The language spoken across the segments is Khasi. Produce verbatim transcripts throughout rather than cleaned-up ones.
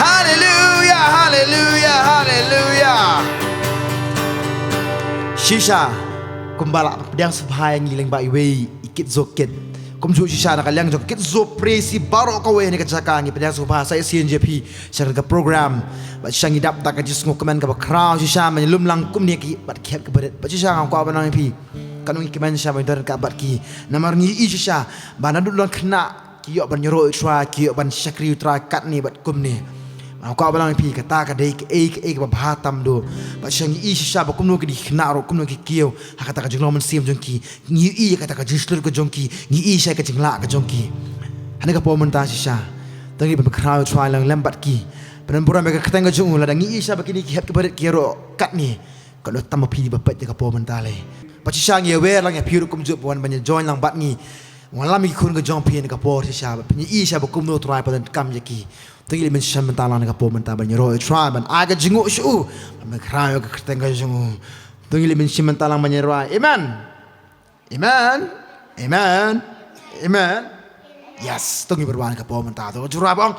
Haleluya, haleluya, haleluya. Shisha, kumba la pdiang sngewbha ïa ngi lyngba iwei i kit Zo Kit. Kumjuh shisha na ka liang jong kit Zo Praise baroh kawei ha kane ka jaka ngi pdiang sngewbha sa shisien jong phi sha ka program. Bad shisha ngi dap da ka jingsngewkmen kaba khraw shisha ban lum lang kumne ki bad ki hep ki barit. Bad shisha nga kwah ban ong ïa phi. Katno ngi kmen shisha ban don ka bad ki. Namar ngi i shisha ba naduh don khynnah ki ïoh ban ïaroh ïa u Trai, ki ïoh ban shakri ïa u Trai katne bad kumne. Nga kwah ban ong ïa phi kata ka dei kaei kaei kaba bha tam duh. Bad shisha ngi i shisha ba kumno ki dei khynnah ruh kumno ki kiew ha kata ka jinglong mynsiem jong ki. Ngi i ïa kata ka jingshlur ka jong ki, ngi i shisha ka jinglah ka jong ki. Ha kane ka por mynta shisha to ngin ïa pynkhraw ïa u Trai lang lem bad ki. Pynburom ïa ka kyrteng ka jong u lada ngi i shisha ba kine ki hep ki barit ki ïaroh katne. Ka lut tam ba phi dei ba peit ïa ka por mynta lei. Bad shisha ngi ïawer lang ïa phi ruh kumjuh ba wan ban ïa join lang bad ngi. Wan lam ïa ki khun ka jong phi ha kane ka por shisha ba phi i shisha ba kumno u Trai u pyndonkam ïa ki. To ngin leit mynshem bynta lang ha kane ka por mynta ban ïaroh ïa u Trai ban ai ka jingnguh sha u. Ban khraw ïa ka kyrteng ka jong u. To ngin leit mynshem bynta lang ban ïaroh. Amen. Amen. Amen. Amen. Yes, to ngi byrwan ka por mynta to. Jura bong.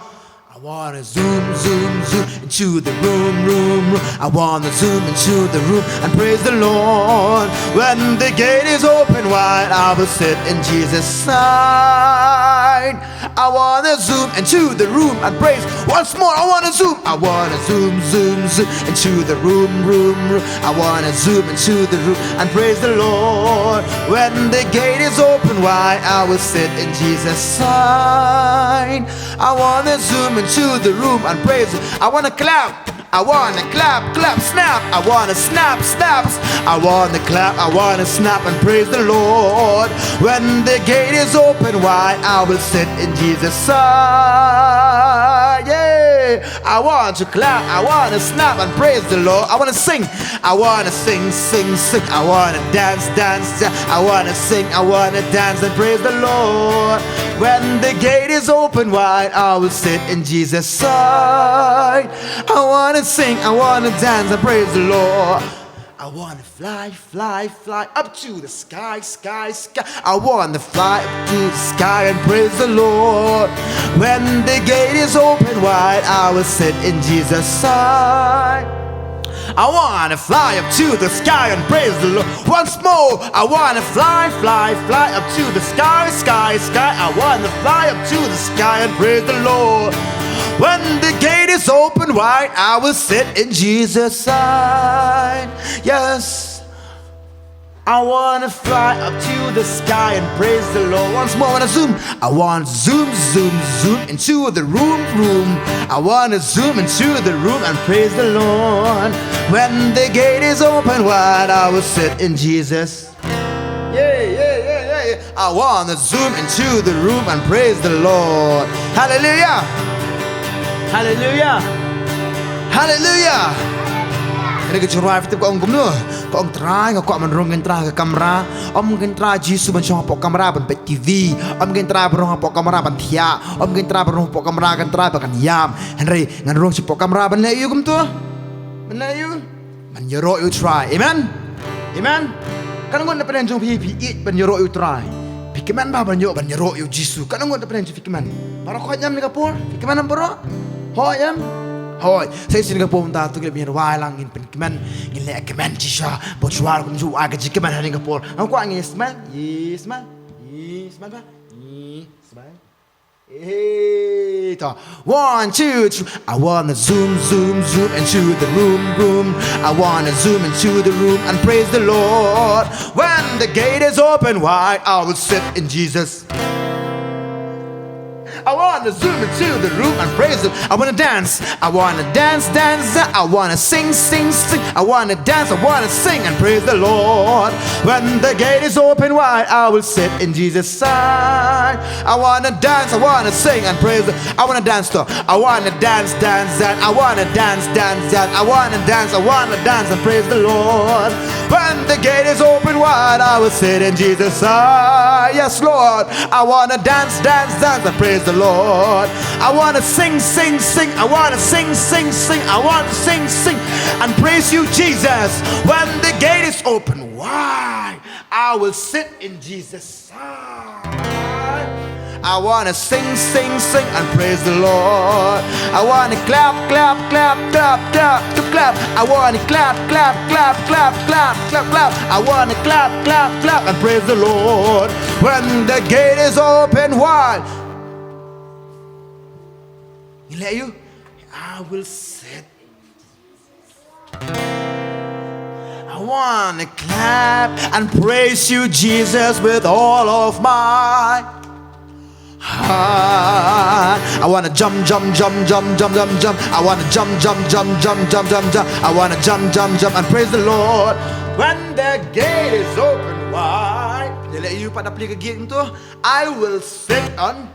I wanna zoom, zoom, zoom into the room, room, room. I wanna zoom into the room and praise the Lord. When the gate is open wide, I will sit in Jesus' side. I wanna zoom into the room and praise. Once more, I wanna zoom. I wanna zoom, zoom, zoom into the room, room, room. I wanna zoom into the room and praise the Lord. When the gate is open wide, I will sit in Jesus' side. I wanna zoom into the room and praise. I wanna clap. I wanna clap, clap, snap. I wanna snap, snap. I wanna clap, I wanna snap and praise the Lord. When the gate is open wide, I will sit in Jesus' side. Yeah. I want to clap, I wanna snap and praise the Lord. I wanna sing, I wanna sing, sing, sing. I wanna dance, dance, dance. I wanna sing, I wanna dance and praise the Lord. When the gate is open wide, I will sit in Jesus' side. I wanna sing, I wanna dance and praise the Lord. I wanna fly, fly, fly up to the sky, sky, sky. I wanna fly up to the sky and praise the Lord. When the gate is open wide, I will sit in Jesus' side. I wanna fly up to the sky and praise the Lord. Once more, I wanna fly, fly, fly up to the sky, sky, sky. I wanna fly up to the sky and praise the Lord. When the gate is open wide, I will sit in Jesus' side. Yes. I wanna fly up to the sky and praise the Lord. Once more, I wanna zoom. I wanna zoom, zoom, zoom into the room, room. I wanna zoom into the room and praise the Lord. When the gate is open wide, I will sit in Jesus. Yeah, yeah, yeah, yeah, yeah. I wanna zoom into the room and praise the Lord. Hallelujah. Hallelujah. Hallelujah. Kane ka jingrwai phi tip ka ong kumno? Ka ong, Trai, nga kwah ban rung, ngin Trai, ha ka kamra. Ym ngin Trai Jisu ban shong hapoh kamra ban peit T V. Ym ngin Trai ban rung hapoh kamra ban thiah. Ym ngin Trai ban rung hapoh kamra, ngin Trai ba kan ïam. Hynrei ngan rung shapoh kamra ban leh aïu kumto? Ban leh aïu? Ban ïaroh ïa u Trai. Amen. Amen. Katno ngut na pdeng jong phi phi ïeit ban ïaroh ïa u Trai? Phi kmen ba ban ïoh ban ïaroh ïa u Jisu? Katno ngut na pdeng jong phi kmen? Baroh hoi em ha kane ka por? Phi kmen em baroh? Hoi em? Hoi. Sa shisien ha kane ka por mynta to ngin leit ban rwai lang, ngin pynkmen, ngin leh kmen shisha. Bad shuwa kumjuh ai ka jingkmen ha kane ka por. Nga kwah ngi smile. Yi smile. Yi smile ba. Yi smile. Hey, ta. One, two, three. I wanna zoom, zoom, zoom into the room, room. I wanna zoom into the room and praise the Lord. When the gate is open wide, I will sit in Jesus. I wanna zoom into the room and praise Him. I wanna dance. I wanna dance, dance, dance. I wanna sing, sing, sing. I wanna dance. I wanna sing and praise the Lord. When the gate is open wide, I will sit in Jesus' side. I wanna dance, I wanna sing and praise the, I wanna dance to, I wanna dance, dance, dance, I wanna dance, dance, dance, I wanna dance, I wanna dance and praise the Lord. When the gate is open wide, I will sit in Jesus' side. Yes, Lord. I wanna dance, dance, dance and praise the Lord. I wanna sing, sing, sing. I wanna sing, sing, sing. I wanna sing, sing and praise you, Jesus. When the gate is open wide, I will sit in Jesus' side. I wanna sing, sing, sing and praise the Lord. I wanna clap, clap, clap, clap, clap, clap, clap. I wanna clap, clap, clap, clap, clap, clap, clap. I wanna clap, clap, clap and praise the Lord. When the gate is open wide. Ngi leh aiu? I will sit. I wanna clap and praise you, Jesus, with all of my heart. I wanna jump, jump, jump, jump, jump, jump, jump. I wanna jump, jump, jump, jump, jump, jump, jump. I wanna jump, jump, jump and praise the Lord. When the gate is open wide. Ngi leh aiu pat da plie ka gate kumto? I will sit on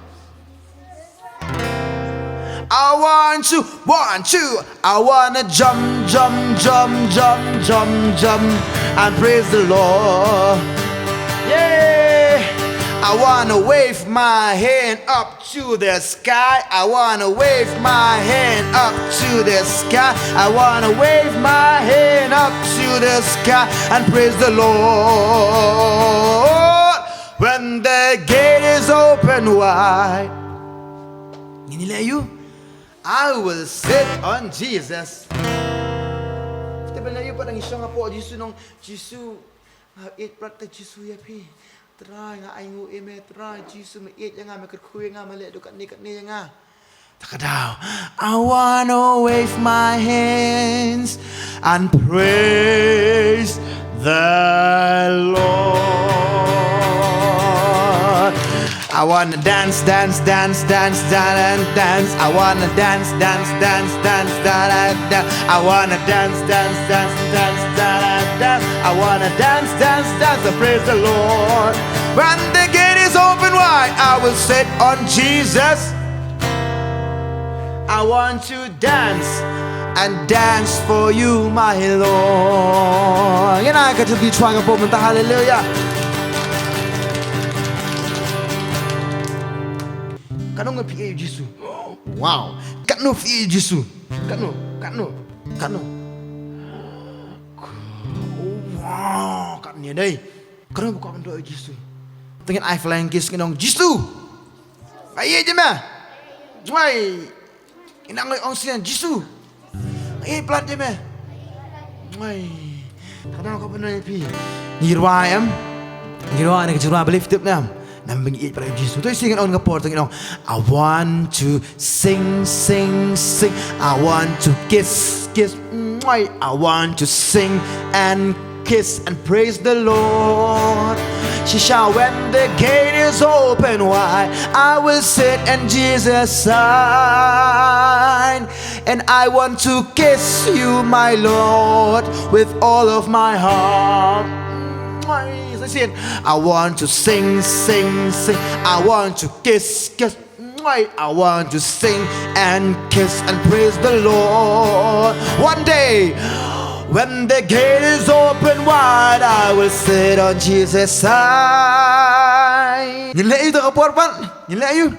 I want to, want to, I wanna jump, jump, jump, jump, jump, jump, and praise the Lord. Yeah, I wanna wave my hand up to the sky. I wanna wave my hand up to the sky. I wanna wave my hand up to the sky and praise the Lord. When the gate is open wide. Ngin ïa leh aiu? I will sit on Jesus. Te ban leh aiu pat ngi shong hapoh Jisu, nong Jisu. Nga ïeit pat te Jisu ïa phi. Trai nga ai nguh ïa me Trai Jisu, me ïeit ïa nga, me kyrkhu ïa nga, me leh duh katne katne ïa nga. Takadau. I wanna wave my hands and praise the Lord. I wanna dance, dance, dance, dance, dance, and dance. I wanna dance, dance, dance, dance, dance, and dance. I wanna dance, dance, dance, dance, dance, and dance. I wanna dance, dance, dance, and praise the Lord. When the gate is open wide, I will sit on Jesus. I want to dance and dance for you, my Lord. Ngin ai ka jingpyrshang hapoh mynta, haleluya. Katno nga phi ïeit ïa u Jisu? Wow. Katno phi ïeit ïa u Jisu? Katno? Katno? Katno? Wow, katne dei. Katno ba kwah ban ïeit ïa u Jisu? Te ngin ai flying kiss, ngin ong Jisu. Nga ïeit ïa me. Wai. Ina ngi ong sien Jisu. Nga ïeit palat ïa me. Wai. Katno ka pynban ïa phi? Ngi rwai em? Ngi rwai ne ka jingrwai ba leh tip ne em? Namar ba ngi ïeit palat ïa Jisu. To sien ngin ong ka por, to ngin ong, I want to sing, sing, sing. I want to kiss, kiss. Mwah. I want to sing and kiss and praise the Lord. Shisha, when the gate is open wide, I will sit at Jesus' side. And I want to kiss you, my Lord, with all of my heart. Mwah. Sing. I want to sing, sing, sing. I want to kiss, kiss. Mwah. I want to sing and kiss and praise the Lord. One day, when the gate is open wide, I will sit on Jesus' side. Ngin leh aiu da ka por pat? Ngin leh aiu?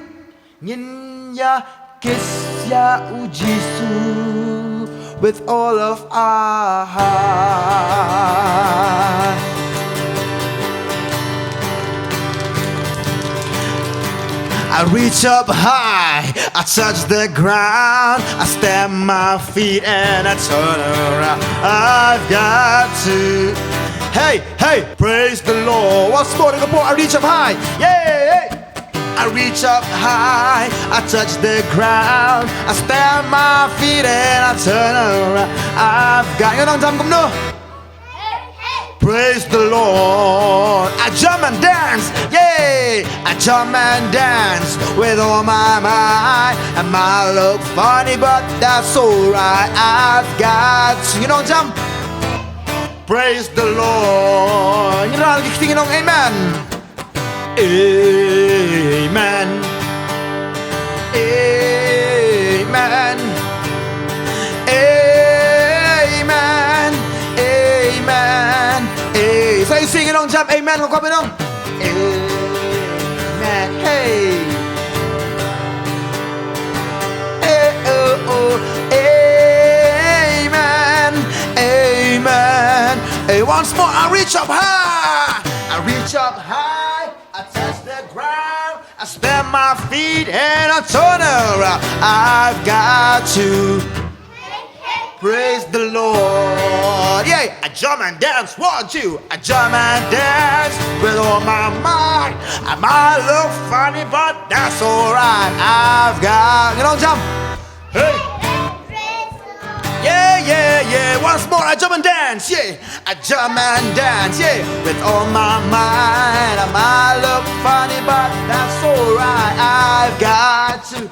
Ngin ïa kiss ïa u Jisu with all of our heart. I reach up high, I touch the ground, I stamp my feet and I turn around. I've got to, hey, hey, praise the Lord. Once more, I reach up high, yeah, yeah. I reach up high, I touch the ground, I stamp my feet and I turn around. I've got, ngin ong jam kumno? Praise the Lord. I jump and dance, yay! I jump and dance with all my might. I might look funny, but that's alright. I've got, ngin ong jam. Praise the Lord. Ngin rwai ki kti, ngin ong amen. Amen. Amen. Amen. Amen. Amen. Sa ïa u sing, ngin ong jam amen, nga kwah ban ong. Amen. Hey. Eh, oh, oh. Amen. Amen. Hey, once more, I reach up high. I reach up high. I touch the ground. I stamp My feet and I turn around. I've got to praise the Lord. Yeah, I jump and dance, one, two. I jump and dance with all my might. I might look funny, but that's alright. I've got, you know, jump. Hey. Yeah, yeah, yeah. Once more, I jump and dance, yeah. I jump and dance, yeah. With all my might, I might look funny, but that's alright. I've got to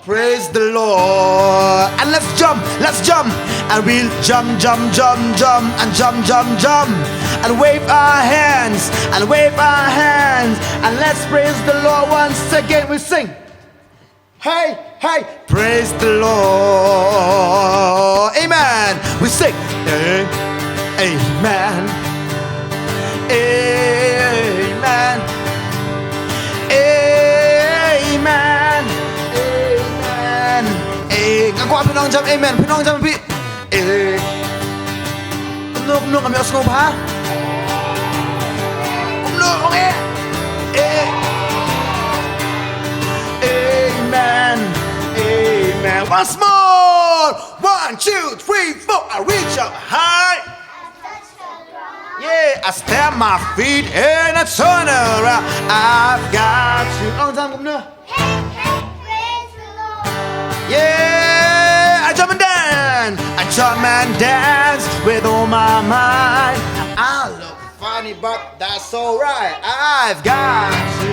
praise the Lord. And let's jump, let's jump. And we'll jump, jump, jump, jump, and jump, jump, jump. And wave our hands, and wave our hands. And let's praise the Lord once again. We sing. Hey, hey, praise the Lord. Amen. We sing. Eh, amen. Amen. Amen. Amen. Eh, nga kwah phi nong jam amen. Phi nong jam phi. Eh. Kumno, kumno, ngam ïohsngew bha. Kumno, ong eh. Eh. Amen. Amen. Once more. One, two, three, four. I reach up high. Yeah, I stamp my feet and I turn around. I've got to. Ong jam kumno. Hey, hey, praise the Lord. Yeah, I jump and dance. I jump and dance with all my might. I look funny, but that's alright. I've got to.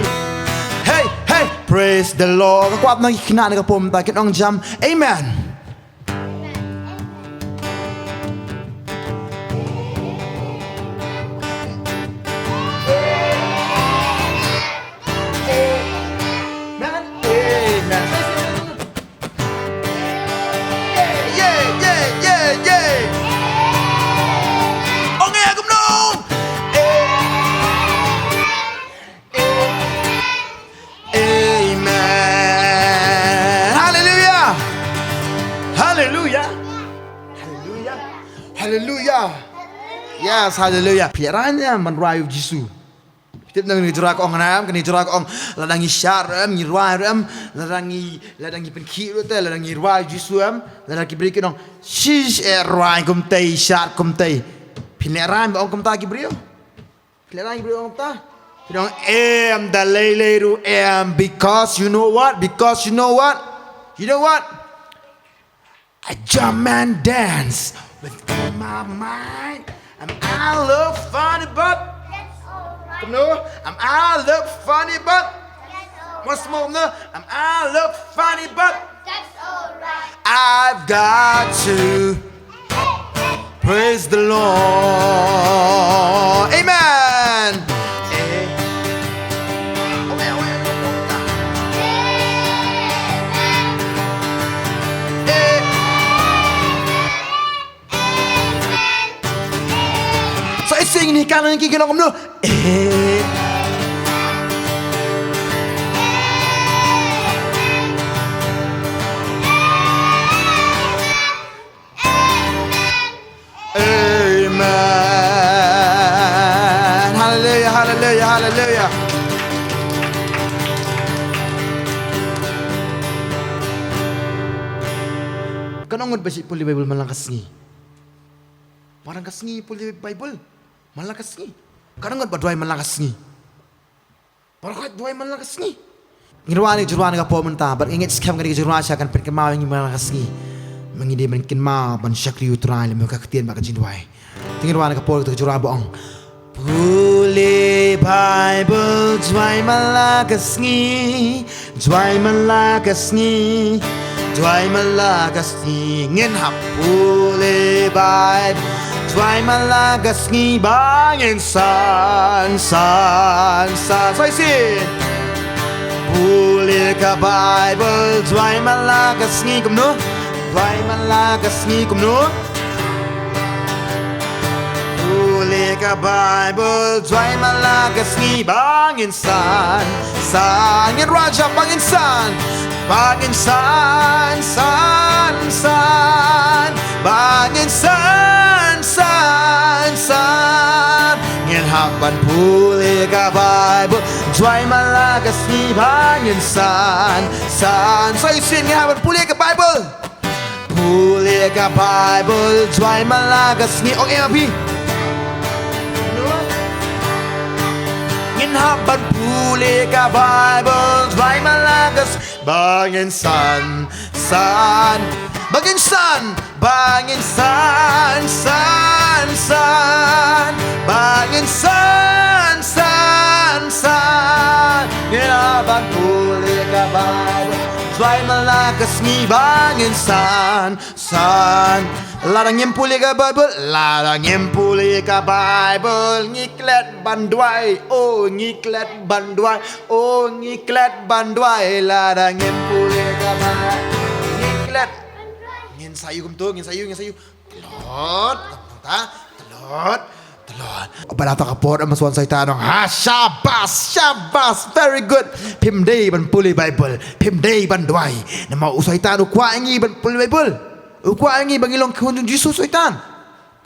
Hey, hey, praise the Lord. Ka kwah nang kina na ka pom ta kin ong jam. Amen. Amen. Amen. Yeah, yeah, yeah, yeah, yeah. Ong eh kumno. Amen. Hallelujah. Hallelujah. Hallelujah. Hallelujah. Yes, hallelujah. Phi ïa rang ïa man rwai u Jisu. Tip na kane ka jura ka ong, na kane ka jura ka ong, lada ngi shad ruh em, ngi rwai ruh em, lada ngi, lada ngi pynkhih ruh te, lada ngi rwai Jisu em, lada ki briew ki ong, shish, eh, rwai kumtei, shad kumtei. Phin lehrain ba ong kumta ki briew? Phin lehrain ki briew ong kumta? Phin ong em da lei lei ruh em, because you know what? Because you know what? You know what? I jump and dance with all my might. And I look funny, but that's alright. Kumno? And I look funny, but that's alright. Once more, no? And I look funny, but that's alright. I've got to praise the Lord. Amen. Eh. Eh. Sa sing ni kan ki kino kumno. Eh. Amen. Hallelujah, hallelujah, hallelujah. Katno ngut ba shait pule Baibl man la ka sngi? Parang ka sngi pule Baibl man la ka sngi. Katno ngut ba duwai man la ka sngi? Baroh khoit duwai man la ka sngi. Ngi rwai ïa ka jingduwai na ka por mynta, bad ngi ngeit skhem ka dei ka jingduwai sha kan pynkynmaw ïa ngi man la ka sngi. Ma ngi dei ban kynmaw ban shakri U Trai lem ka ktien bad ka jingduwai. Te ngi rwai ïa ka por ka jingduwai ba ong. Pule Baibl duwai man la ka sngi, duwai man la ka sngi, duwai man la ka sngi, ngin hap pule Baibl. Duwai man la ka sngi ba ngin san, san, san. Sa shisien. Pule ka Baibl, duwai man la ka sngi kumno? Duwai man la ka sngi kumno? Pule ka Baibl, duwai man la ka sngi ba ngin san, san, ngin rwai jam ba ngin san, ba ngin san, san, san, ba ngin san, san, san. Ngin hap ban pule ka Baibl, Duwai man la ka sngi ba ngin san, san. Sa ïa sien ngi hap ban pule ka Bible. Pule ka Bible, duwai man la ka sngi. Ong em phi. Ngin hap ban pule ka Bible, duwai man la ka sngi ba ngin san, san. Ba ngin san, ba ngin san, san, san. Ba ngin san, san, san. Ngin hap ban pule ka Bible, duwai man la ka sngi ba ngin san, san. Lada ngim pule ka Bible, lada ngim pule ka Bible, ngi klet ban duwai, oh, ngi klet ban duwai, oh, ngi klet ban duwai, lada ngim pule ka Bible, ngi klet. Ngin sa ïoh kumto, ngin sa ïoh, ngin sa ïoh. Tlot, kumta, tlot, tlot. Ba la ta ka por, em, sa wan Soitan ong, ha, shabas, shabas, very good. Phim dei ban pule Bible, phim dei ban duwai. Namar u Soitan u kwah ïa ngi ban pule Bible. U kwah ïa ngi ba ngi long khun jong u Jisu, Soitan.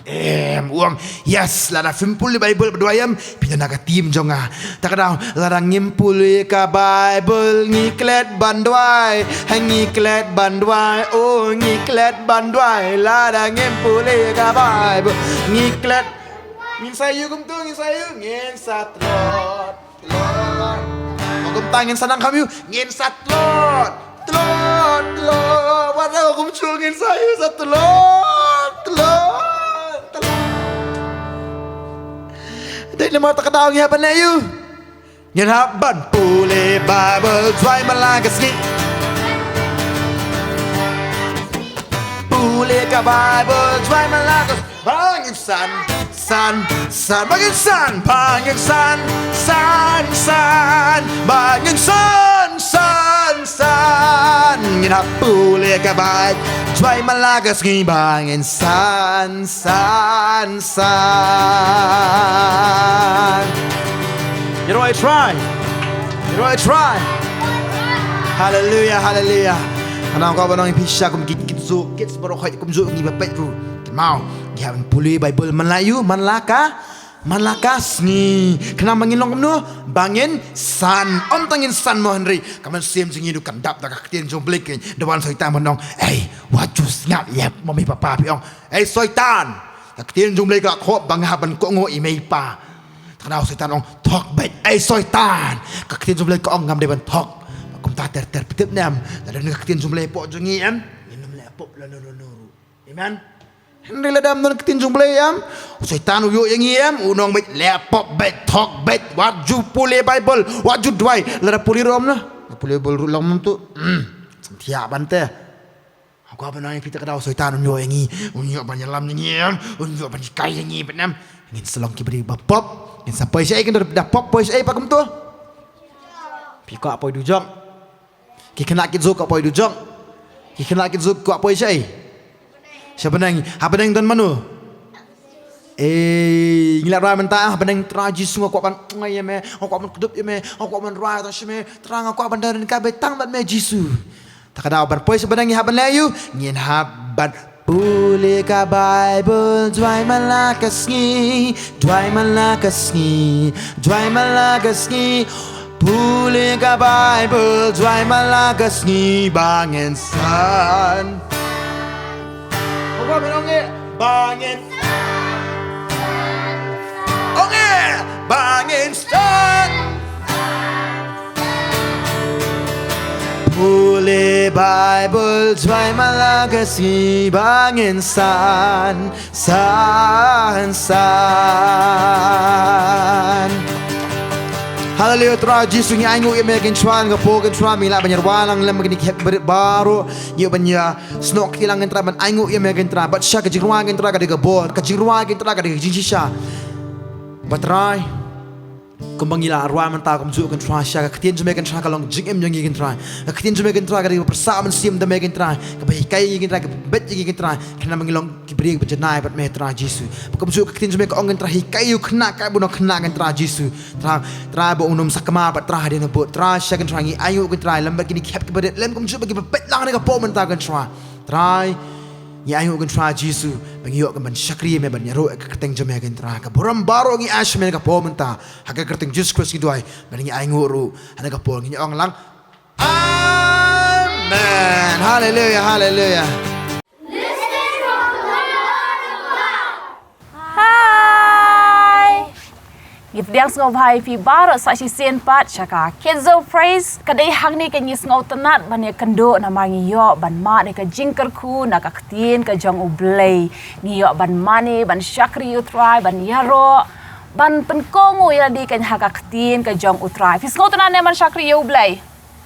Em, u ong, yes, lada phim pule Bible bad duwai em, phi don ha ka team jong nga. Ta ka daw, lada ngim pule ka Bible, ngi klet ban duwai. Ha, ngi klet ban duwai, oh, ngi klet ban duwai. Lada ngim pule ka Bible, ngi klet. Ngin sa ïoh kumto, ngin sa ïoh, ngin sa tlot. Tlot. Kumta ngin sa nang kham ïoh, ngin sa tlot. Tlot, tlot. Wat la kumjuh ngin sa ïoh sa tlot. Tlot, tlot. Dei namar ta ka daw ngi hap ban leh ïoh. Ngin hap ban pule Bible, duwai man la ka sngi. Pule ka Bible, duwai man la ka sngi. Ba ngin san, san, san, ba ngin san, ba ngin san, san, san, ba ngin san, san, san. Ngin hap pule ka Bible, duwai man la ka sngi ba ngin san, san, san. Ïaroh try. Ïaroh try. Haleluya, haleluya. Nga kwah ban ong ïa phi sha kum ki, ki jong, ki baroh hi kumjuh ngi ba peit ruh. Kynmaw, ngi hap ban pule Bible man la ïoh, man la ka, man la ka sngi. Khnang ba ngin long kumno, ba ngin san. Ym tang ngin san mo, hynrei ka mynsiem jong ngi ruh kan dap da ka ktien jong U Blei. Kynmaw, da wan Soitan ban ong, ei, wat ju sngap ïa mummy papa, phi ong, ei Soitan, ka ktien jong U Blei ka ong ba nga hap ban kohnguh ïa mei pa. Ta ka daw Soitan ong, thok beit, ei Soitan, ka ktien jong U Blei ka ong ngam dei ban thok. Kumta ter ter, phi tip ne em, lada don ka ktien jong U Blei hapoh jong ngi em, ngin ym leh pop lano lano ruh. Amen. Hynrei lada ym don ka ktien jong U Blei em, u Soitan u ïoh ïa ngi em, un ong beit, leh pop beit, thok beit, wat ju pule Bible, wat ju duwai. Lada pule ruh ym noh, pule Bible ruh long ym tu. Hmm. Sam thiah ban te. Nga kwah ban ong ïa phi, ta ka daw Soitan un ïoh ïa ngi, un ïoh ban ïalam ïa ngi em, un ïoh ban hikai ïa ngi beit ne em. Ngin sa long ki briew ba pop. Ngin sa poi shaei, kin da pop poi shaei pat kumto? Phi kwah poi dujok? Ki khynnah ki jong, kwah poi dujok? Ki khynnah ki jong kwah poi shaei? Sha bneng. Ha bneng don mano? Ei, ngi la rwai mynta, ha bneng, Trai Jisu, nga kwah ban ong ïa me, nga kwah ban kdup ïa me, nga kwah ban rwai tang sha me, Trai, nga kwah ban don ryngkat beit tang bad me Jisu. Ta ka daw ban poi sha bneng ngi hap ban leh ïoh, ngin hap ban pule ka Bible, duwai man la ka sngi, duwai man la ka sngi, duwai man la ka sngi. Pule ka Bible, duwai man la ka sngi, ba ngin san. Ong ba ngin, ong eh, ba ngin. Ong eh, ba ngin san. Pule Bible, duwai man la ka sngi, ba ngin san, san, san. Haleluya, Trai Jisu, ngi ainguh ïa me kynshwa, ka por kynshwa, me lah ban ïarwai lang lem bad kine ki hep ki barit baroh, ngi ïoh ban ïa snoh kti lang, Trai, ban ainguh ïa me, Trai, bad sha ka jingrwai, Trai, ka dei ka bor, ka jingrwai, Trai, ka dei ka jingshisha. Bad Trai, kumba ngi la rwai mynta kumjuh, Trai, sha ka ktien jong me, Trai, ka long jingim jong ngi, Trai. Ka ktien jong me, Trai, ka dei ka pyrshah mynsiem da me, Trai, kaba hikai ïa ngi, Trai, kaba beit ïa ngi, Trai, khnang ba ngin long ki briew ba janai bad me, Trai Jisu. Ba kumjuh ka ktien jong me ka ong, Trai, hikai ïa u khynnah kaei ba un nang khynnah, Trai Jisu. Trai, Trai, ba un ym sakma bad Trai hadien ba bud, Trai, sha, Trai, ngi ainguh, Trai, lem bad kine ki hep ki barit, lem kumjuh ba ki ba peit lang ha kane ka por mynta, Trai. Trai, Ngi ainguh, ko Trai Jisu, ba ngi ïoh ban shakri ïa me, ban ïaroh ïa ka kyrteng jong me, ko Trai. Ka burom baroh ngi ai sha me ha kane ka por mynta, ha ka kyrteng Jisu Khrist ngi duwai, ba ngi ainguh ruh ha kane ka por, ngi ong lang, Amen. Haleluya, haleluya. Hai. Ngi pdiang sngewbha ïa phi baroh sa shisien pat sha ka Kids of Praise. Ka dei hangne ka ngi sngewtynnat ban ïakynduh namar ngi ïoh ban mad ïa ka jingkyrkhu na ka ktien ka jong U Blei. Ngi ïoh ban mane, ban shakri ïa U Trai, ban ïaroh, ban pynkohnguh ïa lade kan ha ka ktien ka jong U Trai. Phi sngewtynnat ne ban shakri ïa U Blei?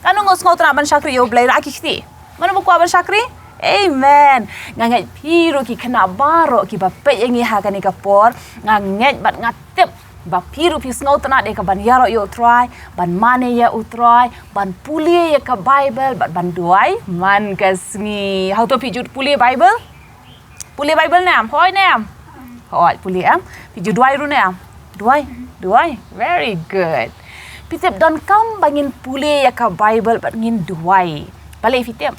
Katno ngi sngewtynnat ban shakri ïa U Blei, rah ki kti. Mano ba kwah ban shakri? Amen. Nga ngeit phi ruh ki khynnah baroh kiba peit ïa ngi ha kane ka por, nga ngeit bad nga tip ba phi ruh phi sngewtynnat ïa ka ban ïaroh ïa U Trai, ban mane ïa U Trai, ban pule ïa ka Bible, bad ban duwai man ka sngi. Hato phi ju pule Bible? Pule Bible ne em? Hooid ne em? Hooid, pule em. Phi ju duwai ruh ne em? Duwai, duwai. Very good. Phi tip, donkam ba ngin pule ïa ka Bible bad ngin duwai. Balei phi tip?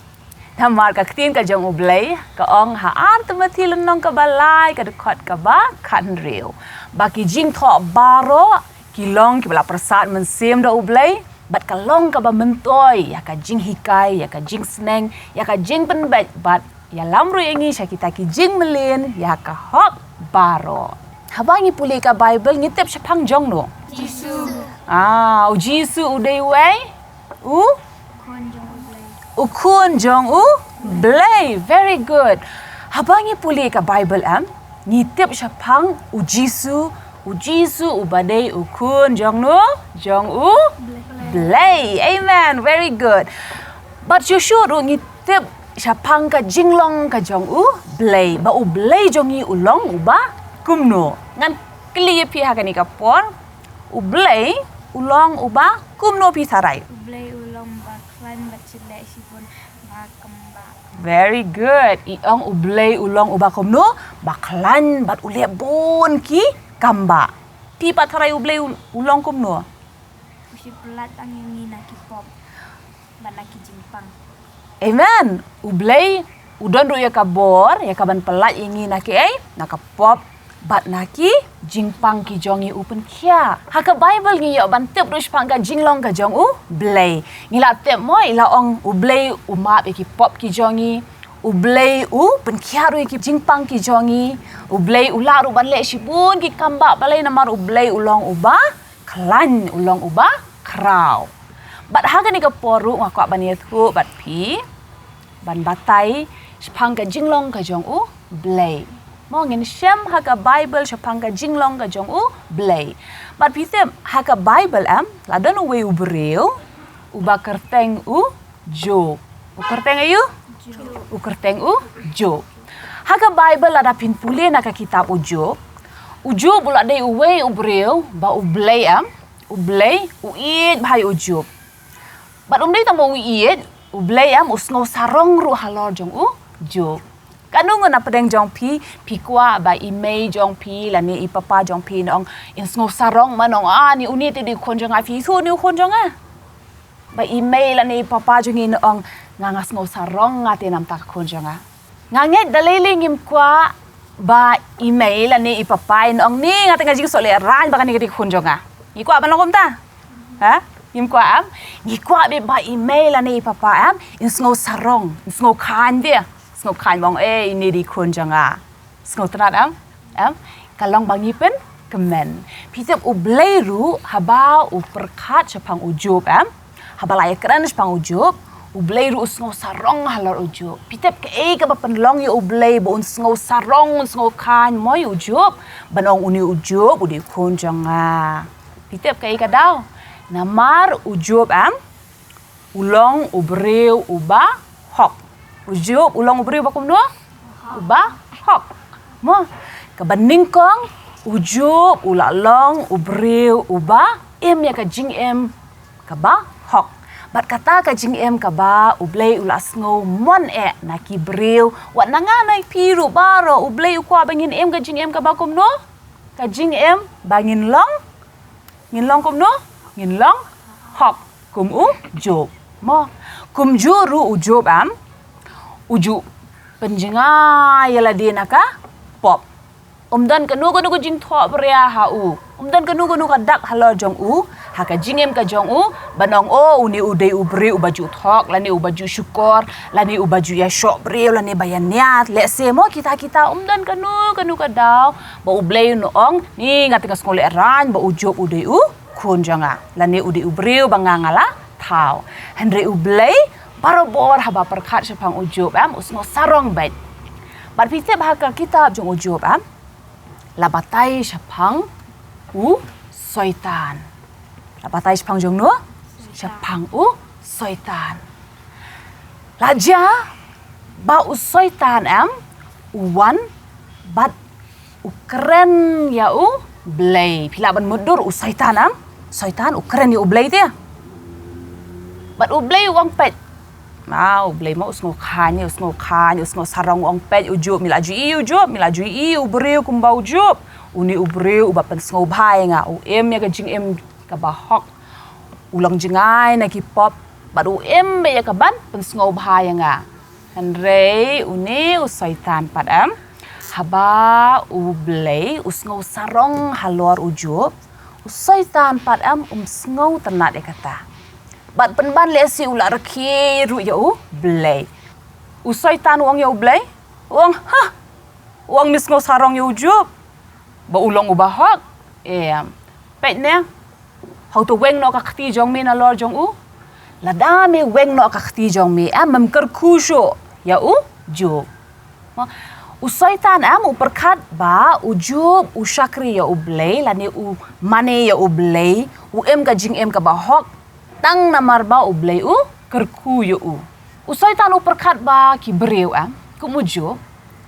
Namar ka ktien ka jong U Blei ka ong ha Ar Timothi lynnong kaba lai, ka dkhot kaba khathynriew, ba ki jingthoh baroh ki long kiba la pyrsad mynsiem da U Blei, bad ka long kaba myntoi ïa ka jinghikai, ïa ka jingsneng, ïa ka jingpynbeit, bad ïalam ruh ïa ngi sha kita ki jingmlien ïa ka hok baroh. Haba ngi pule ka Bible, ngi tip shaphang jong no? Jisu. Ah, U Jisu u dei uwei u? Khun jong U Blei. U Khun jong U Blei. Very good. Haba ngi pule ka Bible em, ngi tip shaphang U Jisu, U Jisu uba dei U Khun jong no? Jong U Blei. Blei. Amen. Very good. Bad shuh shuh ruh ngi tip shaphang ka jinglong ka jong U Blei, ba U Blei jong ngi u long uba kumno. Ngan kylli ïa phi ha kane ka por, U Blei u long uba kumno, phi tharai? U Blei u long ba khlaiñ bad u leh shibun ba kambah. Very good. I ong U Blei u long uba kumno? Ba khlaiñ bad u leh bun ki kambah. Phi pat tharai U Blei u, u long kumno? U shym pyllait tang ïa ngi na ki pop bad na ki jingpang. Amen. U Blei u don ruh ïa ka bor, ïa ka ban pyllait ïa ngi na kiei? Na ka pop bad na ki jingpang ki jong ngi, u pynkhiah. Ha ka Bible ngi ïoh ban tip ruh shaphang ka jinglong ka jong U Blei. Ngi la tip mo, i la ong U Blei u map ïa ki pop ki jong ngi. U Blei u pynkhiah ruh ïa ki jingpang ki jong ngi. U Blei u lah ruh ban leh shibun ki kambah, balei? Namar U Blei u long uba khlaiñ, u long uba khraw. Bad ha kane ka por ruh nga kwah ban ïathuh bad phi, ban batai shaphang ka jinglong ka jong U Blei. Mo, ngin shem ha ka Bible shaphang ka jinglong ka jong U Blei. Bad phi tip, ha ka Bible em, la don uwei u briew uba kyrteng u Job. U kyrteng aïu? Job. U kyrteng u Job. Ha ka Bible lada phin pule na ka kitab u Job, u Job u la dei uwei u briew ba U Blei em, U Blei u ïeit bha ïa u Job. Bad um dei tang ba u ïeit, U Blei em u sngew sarong ruh halor jong u Job. Katno ngut na pdeng jong phi, phi kwah ba i mei jong phi lane i papa jong phi yn ong, yn sngew sarong, ban ong, ah, ni une te dei u khun jong nga, phi shu ni u khun jong nga. Ba i mei lane i papa jong ngi yn ong, nga, nga sngew sarong, nga te namar ka khun jong nga. Nga ngeit da lei lei ngim kwah ba i mei lane i papa yn ong, ni nga te nga jingsuk lehrain ba kane ka dei ka khun jong nga. Ngi kwah ban long kumta? Ha? Ngim kwah em? Ngi kwah beit ba i mei lane i papa em, yn sngew sarong, yn sngew khlaiñ beit. Sngew khlaiñ ba ong, eh, ine dei khun jong nga. Sngewtynnat em? Em? Ka long ba ngi pynkmen. Phi tip U Blei ruh haba u pyrkhat shaphang u Job em, haba la ïakren shaphang u Job, U Blei ruh u sngew sarong halor u Job. Phi tip kaei kaba pynlong ïa U Blei ba un sngew sarong, un sngew khlaiñ mo ïa u Job, ban ong une u Job u dei u khun jong nga. Phi tip kaei ka daw? Namar u Job em, u long u briew uba hok. U Job u long u briew ba kumno? Uba hok. Mo, kaba nyngkong, u Job u la long u briew uba im ïa ka jingim kaba hok. Bad kata ka jingim kaba U Blei u la sngewmon eh na ki briew, wat na nga na phi ruh baroh, U Blei u kwah ba ngin im ka jingim kaba kumno? Ka jingim ba ngin long, ngin long kumno? Ngin long hok kum u Job. Mo, kumjuh ruh u Job em, u ju pynjngai ïa lade na ka pop. Um don kano kano ka jingthoh bria ha u. Um don kano kano ka dak halor jong u. Ha ka jingim ka jong u. Ban ong, oh, une u dei u briew uba ju thok, lane uba ju shukor, lane uba ju ïashoh briew, lane ba ïaniad. Lehse mo kita kita um don kano kano ka daw ba U Blei un ong, ni nga te nga sngewlehrain ba u Job u dei u khun jong nga, lane u dei u briew ba nga nga la thaw. Hynrei U Blei barabor haba pyrkhat shaphang u Job em, u sngew sarong beit. Bad phi tip ha ka kitab jong u Job em, la batai shaphang u Soitan. La batai shaphang jong no? Shaphang u Soitan. La jia ba u Soitan em, u wan bad u kren ïa U Blei. Phi lah ban mutdur u Soitan em. Soitan u kren ïa U Blei te. Bad U Blei u ong peit. Ma U Blei ma u sngew khañ, u sngew khañ, u sngew sarong, u ong peit u Job, me la ju ïohi u Job, me la ju ïohi u briew kumba u Job. Une u briew uba pynsngewbha ïa nga, u im ïa ka jingim kaba hok. U long jngai na ki pop, bad u im beit ïa kaban pynsngewbha ïa nga. Hynrei une u Soitan pat em, haba U Blei u sngew sarong halor u Job, u Soitan pat em um sngewtynnad ïa kata. Bad pynban lehse u la rkhie ruh ïa U Blei. U Soitan u ong ïa U Blei, u ong, ha, u ong me sngew sarong ïa u Job ba u long uba hok. Em, peit ne, hato weng noh ka kti jong me nalor jong u? Lada me weng noh ka kti jong me em, mem kyrkhu shuh ïa u Job. U Soitan em u pyrkhat ba u Job u shakri ïa U Blei, lane u mane ïa U Blei, u im ka jingim kaba hok, tang namar ba U Blei u kyrkhu ïa u. U Soitan u pyrkhat ba ki briew em, kum u Job,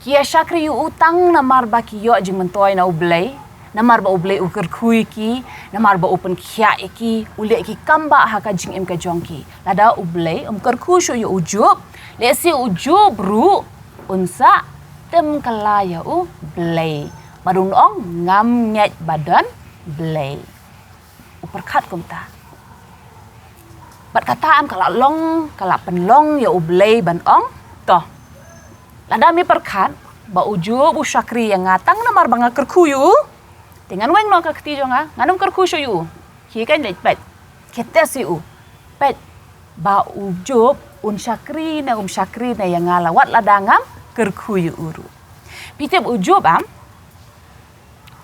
ki ïa shakri ïa u tang namar ba ki ïoh jingmyntoi na U Blei, namar ba U Blei u kyrkhu ïa ki, namar ba u pynkhiah ïa ki, u leh ki kambah ha ka jingim ka jong ki. Lada U Blei um kyrkhu shuh ïa u Job, lehse u Job ruh un sa tim kylla ïa U Blei. Bad un ong ngam ngeit ba don Blei. U pyrkhat kumta. Bad kata em ka la long, ka la pynlong ïa U Blei ban ong, to, lada me pyrkhat ba u Job u shakri ïa nga tang namar ba nga kyrkhu ïa u, te ngan weng noh ka kti jong nga, ngan ym kyrkhu shuh ïa u. Khie kan leit peit, khie test ïa u. Peit ba u Job un shakri ne um shakri ne ïa nga, la wat lada ngam kyrkhu ïa u ruh. Phi tip u Job em,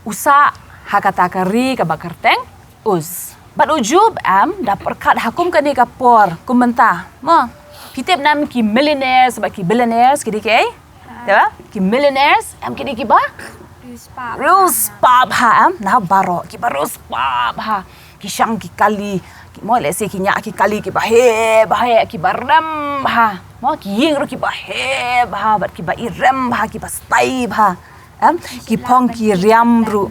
u sah ha kata ka ri kaba kyrteng Uz. Bad u Job em da pyrkhat ha kum kane ka por kum mynta. Mo, phi tip ne em ki millionaires bad ki billionaires ki dei kiei? Tip ba? Ki millionaires em ki dei kiba riewspah bha em, na baroh kiba riewspah bha. Ki shang ki kali, ki, mo, lehse ki ñiah ki kali kiba heh bha, kiba rem bha. Mo, ki ïing ruh kiba heh bha, bad kiba irem bha, kiba style bha. Em, ki phong ki riam ruh.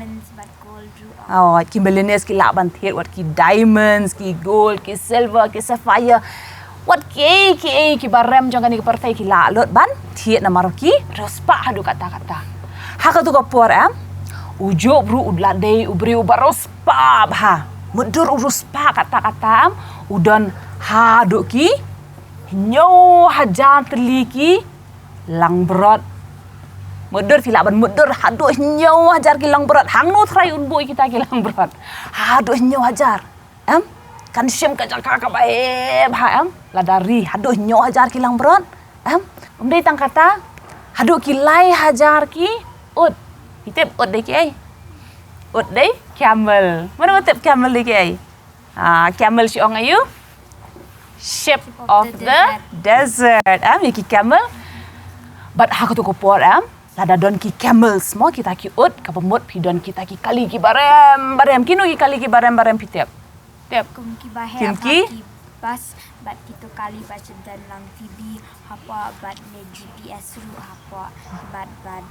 Oh, ki millionaires ki lah ban thied wat ki diamonds, ki gold, ki silver, ki sapphire. Wat kiei kiei kiba rem jong kane ka pyrthei ki lah lut ban thied namar ki riewspah haduh katta katta. Ha katu ka por em, u Job ruh u la dei u briew uba riewspah bha. Mutdur u riewspah katta katta em, u don haduh ki hynñiew hajar tylli ki langbrot. Mutdur, phi lah ban mutdur, haduh hynñiew hajar ki langbrot. Hangno trai un buh ïa kita ki langbrot? Haduh hynñiew hajar. Em? Kan shim ka jaka kaba heh bha em? Lada ri haduh hynñiew hajar ki langbrot. Em? Um dei tang kata, haduh ki lai hajar ki ut. Phi tip ut dei kiei? Ut dei camel. Mano ba tip camel dei kiei? Ah, camel shi ong aïu? Sheep of the desert. Em, ïa ki camel. Bad ha katu ka por em, lada don ki camels mo, kita ki ut, kaba mut phi don kita ki kali kiba rem ba rem. Kino ki kali kiba rem ba rem phi tip? Tip. Kum kiba heh, kum ki bas, bad kito kali ba shu don lang T V hapoh bad ne G P S ruh hapoh bad bad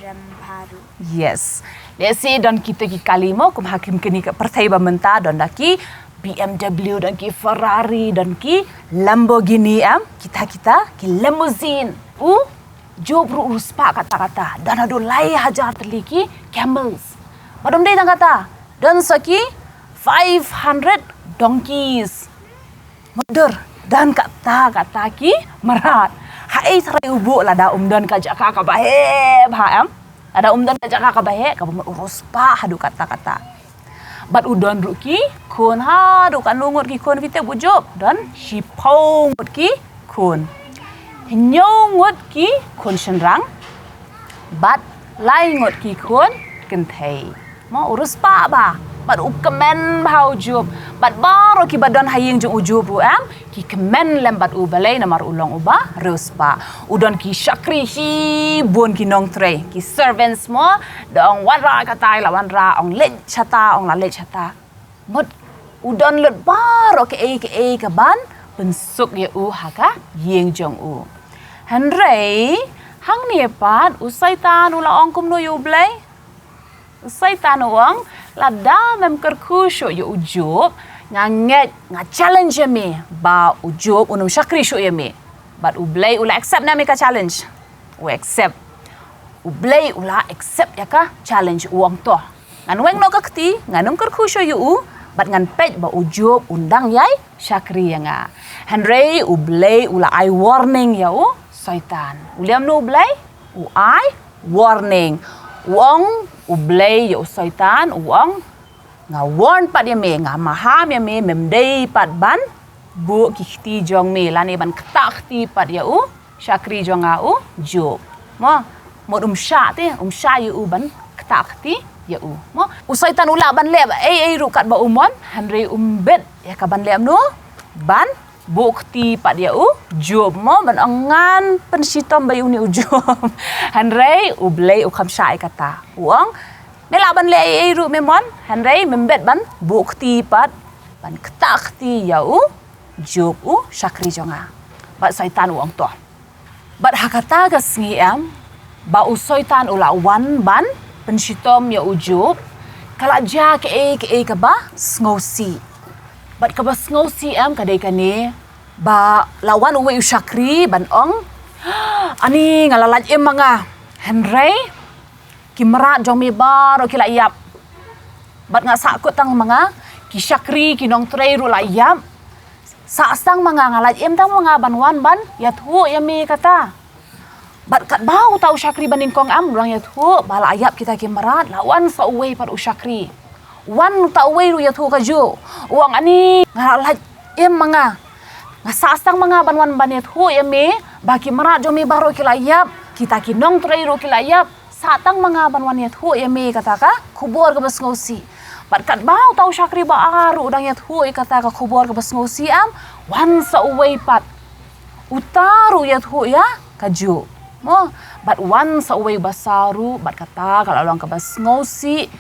rem bha ruh. Yes. Lehse don kito ki kali mo, kum ha kum kine ki pyrthei ba mynta, don da ki B M W, don ki Ferrari, don ki Lamborghini em, kita kita ki limousine. U Job ruh u riewspah katta katta, don haduh lai hajar tylli ki camels. Bad um dei tang kata, don sa ki five hundred donkeys. Mutdur, don katta katta ki mrad. Haei trai u buh lada um don ka jaka kaba heh bha, em? Lada um don ka jaka kaba heh, kaba mut u riewspah haduh katta katta. Bad u don ruh ki khun haduh katno ngut ki khun, phi tip u Job? Don shiphew ngut ki khun. Hynñiew ngut ki khun shynrang bad lai ngut ki khun kynthei. Mo, u riewspah bha. Bad u kmen bha u Job. Bad baroh kiba don ha ïing jong u Job ruh, em, ki kmen lem bad u, balei? Namar u long uba riewspah. U don ki shakri shibun, ki nongtrei, ki servants mo. Da ong wanrah katai la wanrah, ong leit shata, ong la leit shata. Mut u don lut baroh kaei kaei kaban pynsuk ïa u ha ka ïing jong u. Hynrei hangne pat u Soitan u la ong kumno ïa u Blei? U Soitan u ong, lada mem kyrkhu shuh ïa u Job, nga ngeit, nga challenge ïa me ba u Job un ym shakri shuh ïa me. Bad u Blei u la accept ne em ïa ka challenge? U accept. U Blei u la accept ïa ka challenge, u ong to, ngan weng noh ka kti, ngan ym kyrkhu shuh ïa u, bad ngan peit ba u Job un dang ïai shakri ïa nga. Hynrei u Blei u la ai warning ïa u Soitan. U leh kumno u Blei? U ai warning. U ong u Blei ïa u Soitan, u ong, nga warn pat ïa me, nga maham ïa me, mem dei pat ban buh ki kti jong me lane ban ktah kti pat ïa u shakri jong nga u Job. Mo, mut um shah te, um shah ïa u ban ktah kti ïa u. Mo, u Soitan u lah ban leh ei ei ruh katba u mon, hynrei um bit ïa ka ban leh kumno? Ban buh kti pat ïa u Job, mo, ban ong ngan pynshitom bha ïa une u Job. Hynrei u Blei u kham shah ïa kata. U ong, me lah ban leh ei ei ruh me mon, hynrei mem bit ban buh kti pat, ban ktah kti ïa u Job u shakri jong nga. Bad Soitan u ong to. Bad ha kata ka sngi, em, ba u Soitan u la wan ban pynshitom ïa u Job, ka la jia kaei kaei kaba sngewsih. Bad kaba sngewsih, em, ka dei kane, ba la wan uwei u shakri ban ong, ani, nga la lait im ma nga. Hynrei ki mrad jong me baroh ki la ïap. Bad nga sahkut tang ma nga, ki shakri, ki nongtrei ruh la ïap. Sah tang ma nga, nga lait im tang ma nga ban wan ban ïathuh ïa me kata. Bad katba uta u shakri banyngkong, em, u dang ïathuh ba la ïap kita ki mrad, la wan sa uwei pat u shakri. Wan uta uwei ruh ïathuh kajuh. U ong, ani, nga la lait im ma nga. Nga sah tang ma nga ban wan ban ïathuh ïa me ba ki mrad jong me baroh ki la ïap, kita ki nongtrei ruh ki la ïap. Sah tang ma nga ban wan ïathuh ïa me kata ka khubor kaba sngewsih. Bad katba uta u shakri ba ar ruh u dang ïathuh ïa kata ka khubor kaba sngewsih, em, wan sa uwei pat. Uta ruh u ïathuh ïa kajuh. Mo, bad wan sa uwei uba saw ruh, bad kata ka la long kaba sngewsih.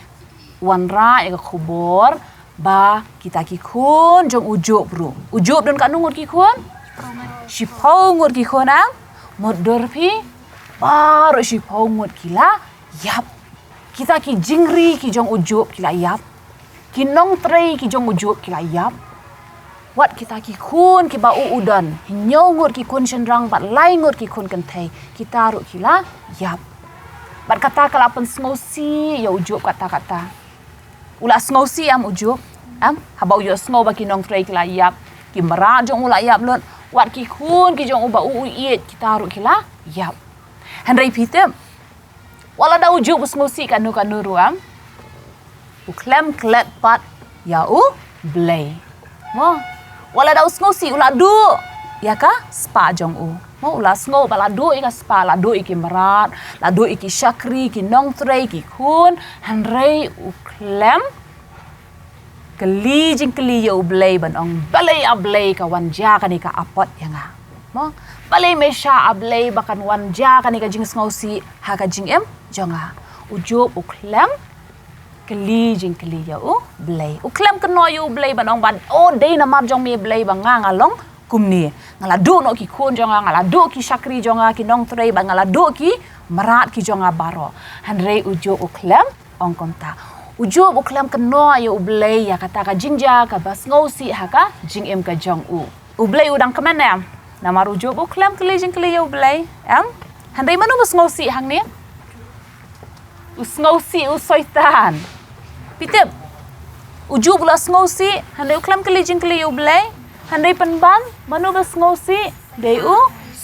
Wanrah ïa ka khubor ba kita ki khun jong u Job ruh. U Job don katno ngut ki khun? Shiphew ngut ki khun, em? Mutdur phi, baroh shiphew ngut ki la ïap. Kita ki jingri ki jong u Job ki la ïap. Ki nongtrei ki jong u Job ki la ïap. Wat kita ki khun kiba u u don, hynñiew ngut ki khun shynrang bad lai ngut ki khun kynthei, kita ruh ki la ïap. Bad kata ka la pynsngewsih ïa u Job katta katta. U la sngewsih, em, u Job, em, haba u ïohsngew ba ki nongtrei ki la ïap, ki mrad jong u la ïap lut, wat ki khun ki jong u ba u u ïeit, kita ruh ki la ïap. Hynrei phi tip, wat lada u Job u sngewsih kano kano ruh, em, u khlem klet pat ïa u Blei. Mo, wat lada u sngewsih, u la duh ïa ka spah jong u. Mo, u la sngew ba la duh ïa ka spah, la duh ïa ki mrad, la duh ïa ki shakri, ki nongtrei, ki khun, hynrei u khlem kylli jingkylli ïa u Blei ban ong, balei, A Blei, ka wan jia kane ka apot ïa nga? Mo, balei me shah, A Blei, ba kan wan jia kane ka jingsngewsih ha ka jingim jong nga? U Job u khlem kylli jingkylli ïa u Blei. U khlem kynnoh ïa u Blei ban ong ba, o, dei namar jong me Blei ba nga nga long kumne. Nga la duh noh ki khun jong nga, nga la duh ki shakri jong nga, ki nongtrei, bad nga la duh ki mrad ki jong nga baroh. Hynrei u Job u khlem ong kumta. U Job u khlem kynnoh ïa u Blei ïa kata ka jingjia kaba sngewsih ha ka jingim ka jong u. U Blei u dang kmen, em? Namar u Job u khlem kylli jingkylli ïa u Blei, em? Hynrei mano ba sngewsih hangne? U sngewsih u Soitan. Phi tip, u Job u la sngewsih, hynrei u khlem kylli jingkylli ïa u Blei. Hynrei pynban, mano ba sngewsih? Dei u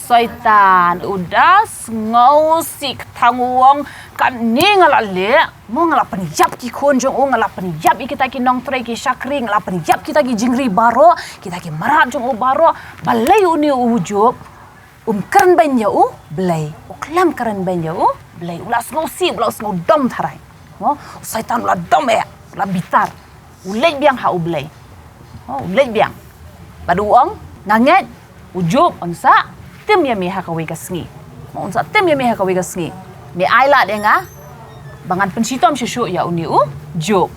Soitan u da sngewsih, ka thang u ong, katne nga la leh, mo, nga la pynïap ki khun jong u, nga la pynïap ïa kita ki nongtrei ki shakri, nga la pynïap kita ki jingri baroh, kita ki mrad jong u baroh. Balei une u Job um kren beiñ ïa U Blei? U khlem kren beiñ ïa U Blei. U la sngewsih, u la sngewdom tharai. Mo, u Soitan u la dom eh, u la bitar. U leit biang ha U Blei. Mo, u leit biang. Bad u ong, nga ngeit, u Job un sa tim ïa me ha kawei ka sngi. Mo, un sa tim ïa me ha kawei ka sngi. Me ai lad ïa nga ba ngan pynshitom shuh shuh ïa une u Job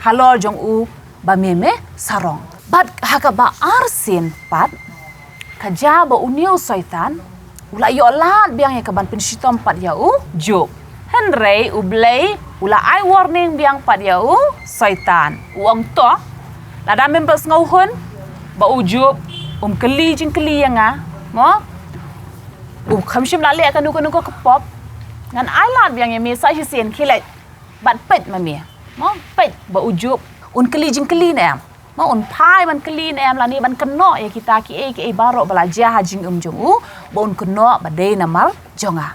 halor jong u ba me me sarong. Bad ha kaba arsien pat, ka jia ba une u Soitan u la ïoh lad biang ïa ka ban pynshitom pat ïa u Job. Hynrei U Blei u la ai warning biang pat ïa u Soitan. U ong, to, lada mem pat sngewhun ba u Job um kylli jingkylli ïa nga, mo, u kham shym la leh kano kano ka pop, ngan ai lad biang ïa me sa shisien. Khie leit bad peit ma me, mo, peit ba u Job un kylli jingkylli ne em. Mo, un phai ban kylli ne em lane ban kynnoh ïa kita kiei kiei baroh ba la jia ha jingim jong u, ba un kynnoh ba dei namar jong nga.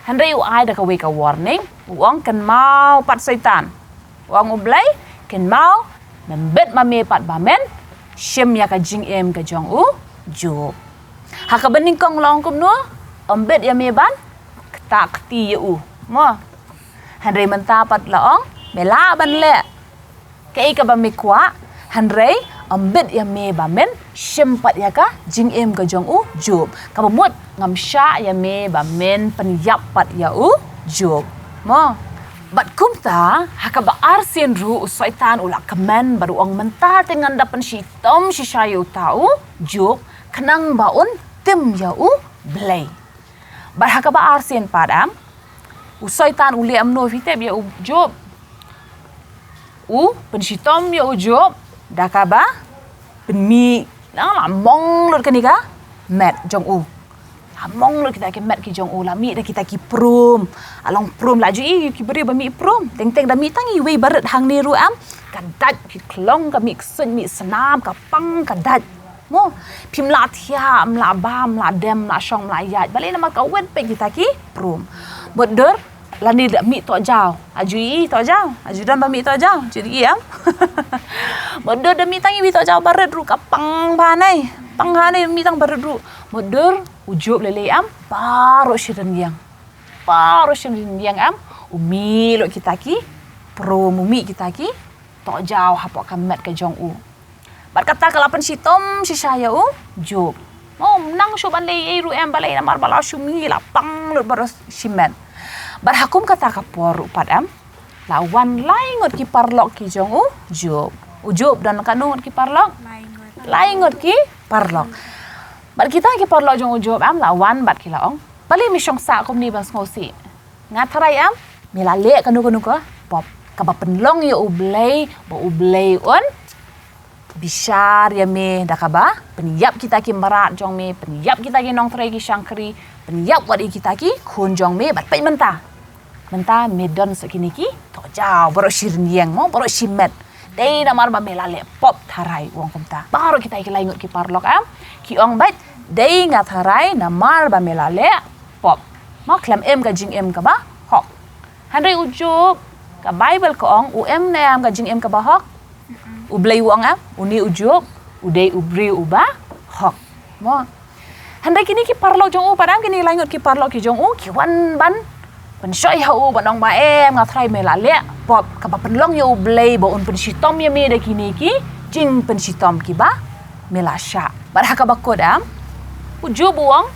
Hynrei u ai da kawei ka warning, u ong, kynmaw pat Soitan. U ong, U Blei, kynmaw, mem bit ma me pat ba men shim ïa ka jingim ka jong u Job. Ha kaba nyngkong la ong kumno? Ym bit ïa me ban ktah kti ïa u, mo. Hynrei mynta pat la ong, me lah ban leh kaei kaba me kwah, hynrei ym bit ïa me ba men shim pat ïa ka jingim ka jong u Job. Kaba mut, ngam shah ïa me ba men pynïap pat ïa u Job, mo. Bad kumta, ha kaba arsien ruh u Soitan u la kmen bad u ong, mynta te ngan da pynshitom shisha ïa uta u Job, khnang ba un tim ïa U Blei. Bad ha kaba arsien pat, em, u Soitan u leh kumno, phi tip, ïa u Job? U pynshitom ïa u Job da kaba pynmih, nang la mong lut kane ka met jong u. La mong lut kita ki met ki jong u, la mih da kita ki prum. La long prum, la ju ïohi ki briew ba mih prum. Teng teng da mih tang iwei ba rit hangne ruh, em, ka dait, ki khlong, ka mih ksuid mih snam, ka pang, ka dait. Mo, phim lah thiah, ym lah bam, ym lah dem, ym lah shong, ym lah ïaid. Balei? Namar ka wet peit kita ki prum. Mutdur, lane da mih tohjaw. La ju ïohi tohjaw? La ju don ba mih tohjaw? Ju ïohi, em? Mutdur da mih tang iwei tohjaw ba rit ruh, ka pang bha ne. Pang bha ne, mih tang ba rit ruh. Mutdur u Job lei lei, em, baroh shi rynïeng. Baroh shi rynïeng, em, u mih lut kita ki prum, u mih kita ki tohjaw hapoh ka met ka jong u. Bad kata ka la pynshitom shisha ïa u Job. Mo, ym nang shuh ban leh ei ei ruh, em, balei? Namar ba la shu mih, la pang lut baroh shi met. Bad ha kum kata ka por ruh pat, em, la wan lai ngut ki paralok ki jong u Job. U Job don katno ngut ki paralok? Lai ngut. Lai ngut ki paralok. Bad kita ki paralok jong u Job, em, la wan bad ki la ong, balei me shong sah kumne ban sngewsih? Nga tharai, em, me la leh kano kano ka pop kaba pynlong ïa U Blei, ba U Blei un bishar ïa me da kaba pynïap kita ki mrad jong me, pynïap kita ki nongtrei ki shakri, pynïap wat ïa kita ki khun jong me. Bad peit mynta, mynta me don sa kine ki tohjaw baroh shi rynïeng, mo, baroh shi met. Dei namar ba me la leh pop tharai, u ong kumta. Baroh kita ki lai ngut ki paralok, em, ki ong beit, dei nga tharai namar ba me la leh pop, mo, khlem im ka jingim kaba hok. Hynrei u Job, ka Baibl ka ong, u im ne em ka jingim kaba hok? U Blei u ong, em, une u Job u dei u briew uba hok, mo. Hynrei kine ki paralok jong u pat, em, kine lai ngut ki paralok ki jong u, ki wan ban pynshoi ha u, ban ong ba, em, nga tharai me la leh pop kaba pynlong ïa U Blei ba un pynshitom ïa me da kine ki jingpynshitom kiba me la shah. Bad ha kaba kut, em, u Job u ong,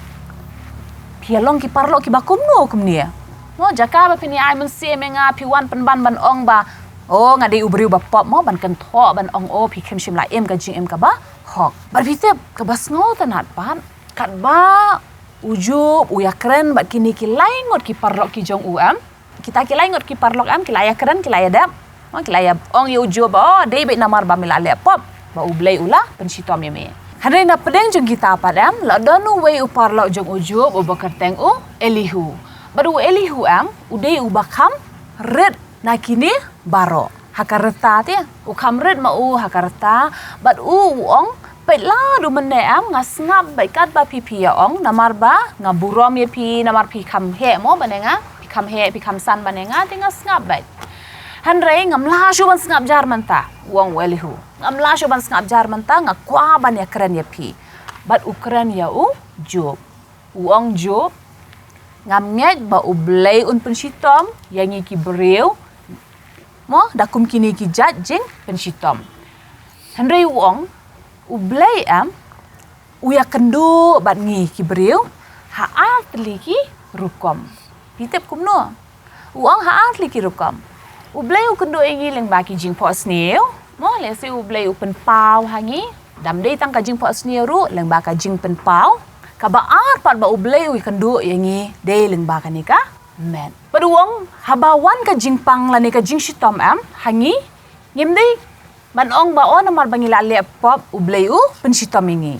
phi ïa long ki paralok kiba kumno kumne? Mo, jaka ba phin ïa ai mynsiem ïa nga, phi wan pynban ban ong ba, o, nga dei u briew ba pop, mo, ban kynthoh ban ong, o, phi khlem shym la im ka jingim kaba hok. Bad phi tip kaba sngewtynnat pat, katba u Job u ïakren bad kine ki lai ngut ki paralok ki jong u, em, kita ki lai ngut ki paralok, em, ki la ïakren, ki la ïadep, mo, ki la ïa ong ïa u Job, o, dei beit namar ba me la leh pop ba U Blei u la pynshitom ïa me. Hynrei na pdeng jong kita pat, em, la don uwei u paralok jong u Job uba kyrteng u Elihu. Bad u Elihu, em, u dei uba kham rit na kine baroh. Ha ka rta te, u kham rit ma u ha ka rta, bad u u ong Peit la du mynne em, nga sngap beit katba phi phi ïa ong, namar ba nga burom ïa phi, namar phi kham heh mo ban ïa nga, phi kham heh, phi kham san ban ïa nga, te nga sngap beit. Hynrei ngam lah shuh ban sngap jar mynta, u ong u Elihu. Ngam lah shuh ban sngap jar mynta, nga kwah ban ïa kren ïa phi. Bad u kren ïa u Job. U ong, Job, ngam ngeit ba U Blei un pynshitom ïa ngi ki briew, mo, da kum kine ki jait jingpynshitom. Hynrei u ong, U Blei em, u ïakynduh bad ngi ki briew ha ar tylli ki rukom. Phi tip kumno? U ong ha ar tylli ki rukom. U Blei u kynduh ïa ngi lyngba ki jingphohsniew. Mo, lehse U Blei u pynpaw ha ngi. Dam dei tang ka jingphohsniew ruh, lyngba ka jingpynpaw. Kaba ar pat ba U Blei u ïakynduh ïa ngi dei lyngba kane ka met. Bad u ong, haba wan ka jingpang lane ka jingshitom em ha ngi, ngim dei ban ong ba, o, namar ba ngi la leh pop U Blei u pynshitom ïa ngi.